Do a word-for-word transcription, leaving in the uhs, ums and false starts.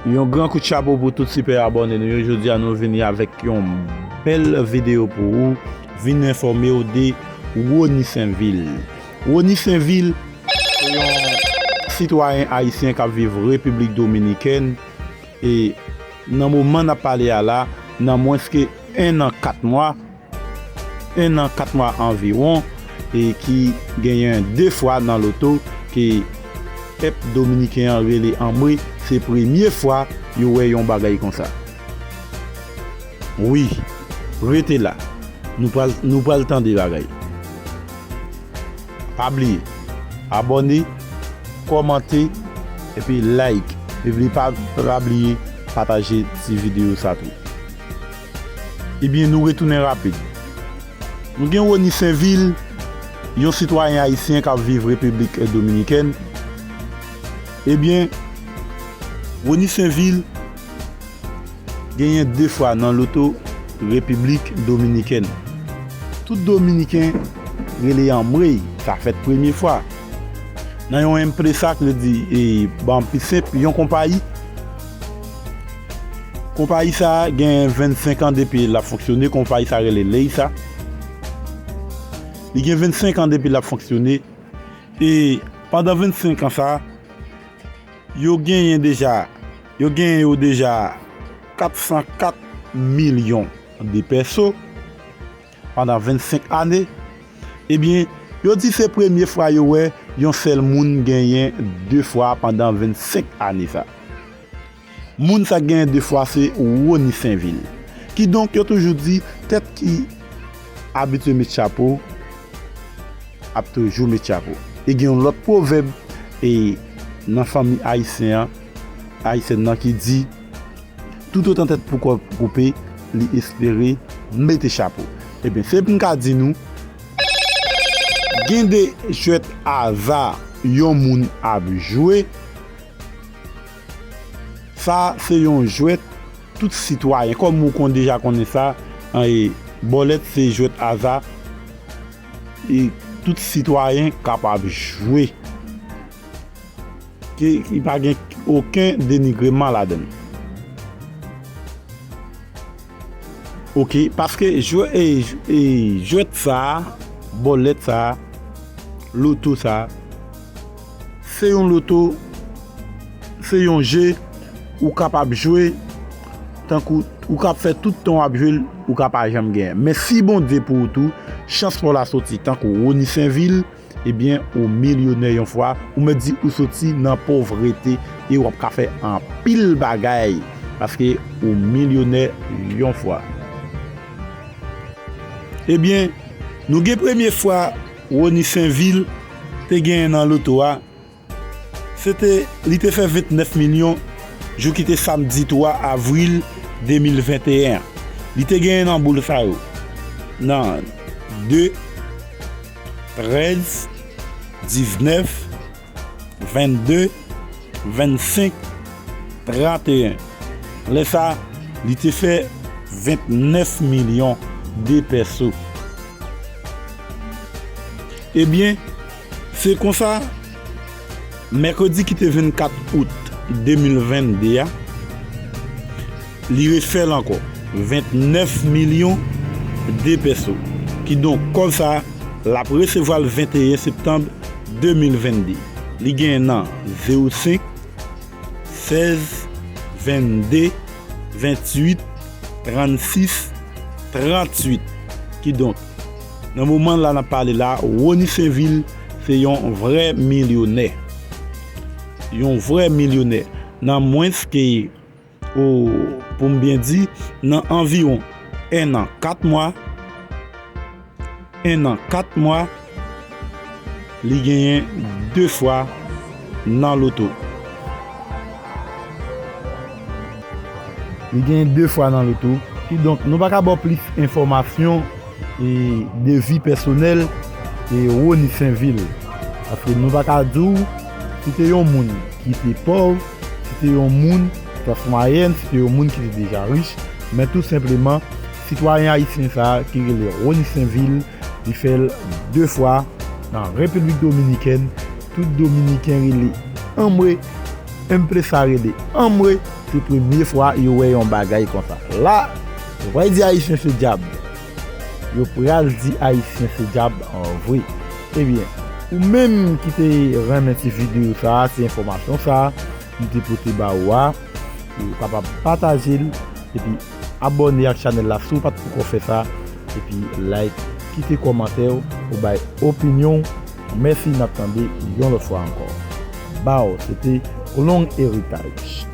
Yon gran kout chapo pou tout sipè abòne nou yo. Jodi a nou vini avèk yon bèl videyo pou ou. Vin enfòme w de Rony Sainvil. Rony Sainvil se yon sitwayen ayisyen k ap viv Repiblik Dominikèn. E nan moman n ap pale a la, nan mwens ke en an kat mwa, en an kat mwa anviwon, e ki genyen de fwa nan loto ke pèp dominiken an rele anmwe. Se premye fwa yo wè yon bagay konsa. Wi, rete la. Nou pral, nou pral tande bagay. Pa bliye abòne, kòmante, epi like. Epi pa, pa bliye pataje ti videyo sa tou. Ebyen, nou retounen rapid. Nou gen Rony Sainvil, yon sitwayen ayisyen k ap viv Repiblik Dominikèn. Ebyen, Rony Sainvil genyen de fwa nan loto Repiblik Dominikèn. Tout Dominiken rele anmwey, sa fèt premye fwa. Nan yon empresa, ki vle di, e, ban pi senp, yon konpayi. Konpayi sa a gen vennsenk an depi l ap fonksyone, konpayi sa rele Leisa. Li gen vennsenk an depi l ap fonksyone, e pandan vennsenk an sa, yo genyen deja, yo genyen yo deja kat san kat milyon de pèso pandan vennsenk ane. Ebyen, yo di se premye fwa yo wè yon sèl moun genyen de fwa pandan vennsenk ane sa. Moun sa k genyen de fwa se Rony Sainvil. Kidonk, yo toujou di, tèt ki abitye met chapo ap toujou met chapo. E gen yon lòt pwovèb, e, nan fanmi ayisyen an, ayisyèn nan ki di, toutotan tèt pou kòb koupe, li espere mete chapo. Ebyen, se pou m ka di nou, gen de jwèt aza yon moun ap jwe. Sa se yon jwèt tout sitwayen, kòm ou konn deja konnen sa, e, bòlèt se jwèt aza, e, tout sitwayen kapab jwe. Ki, ki pa gen okenn denigreman ladan l. Oke, paske jwe, e, e, jwèt sa a, bòlèt sa a, loto sa a, se yon loto, se yon je ou kapab jwe, tankou ou kab fè tout tan w ap jwe l, ou ka pa janm genyen. Men si Bondye pou ou tou, chans pa w la soti tankou Rony Sainvil, ebyen, ou milyonè yon fwa, ou mèt di ou soti nan povrete e w ap ka fè anpil bagay, paske ou milyonè yon fwa. Ebyen, nou gen premye fwa Rony Sainvil te genyen nan loto a, se te, li te fè vennèf milyon jou ki te samdi twa avril de mil venteyen an. Li te genyen nan boul sa yo, nan de, trèz, diznèf, vennde, vennsenk, tranteyen. Lè sa, li te fè vennèf milyon de pèso. Ebyen, se konsa, mèkredi ki te vennkat out de mil vennde a, li refè l ankò, vennèf milyon de pèso. Kidonk, kòb sa, l ap resevwa l venteyen septanm de mil vennde. Li genyen nan zewo senk, sèz, vennde, venntuit, trannsis, tranntuit. Kidonk, nan moman la n ap pale la, Rony Sainvil se yon vrè milyonè. Yon vrè milyonè. Nan mwens ke, o, pou m byen di, nan anviwon en an, kat mwa, en an, kat mwa, li genyen de fwa nan loto. Li genyen de fwa nan loto. Kidonk, nou pa ka ba w plis enfòmasyon, e, de vi pèsonèl, e, Rony Sainvil. Paske nou pa ka di w si te yon moun ki te pòv, si te yon moun klas mwayèn, si te yon moun ki te deja rich, men tou senpleman, sitwayen ayisyen sa a ki rele Rony Sainvil, li fè l de fwa nan Repiblik Dominikèn. Tout Dominiken rele anmwe, M vle sa rele anmwe, se premye fwa yo wè yon bagay konsa. La, yo pral di Ayisyen se dyab. Yo pral di Ayisyen se dyab an vre. Ebyen, ou menm ki te renmen ti videyo sa, ti enfòmasyon sa, m te pote ba ou a, ou kapab pataje l, epi abòne ak chanèl la si w pa t poko fè sa, epi like, kite kòmantè w, ou bay opinyon w. Mèsi, n ap tande yon lòt fwa ankò. Ba w, se te Long Heritage.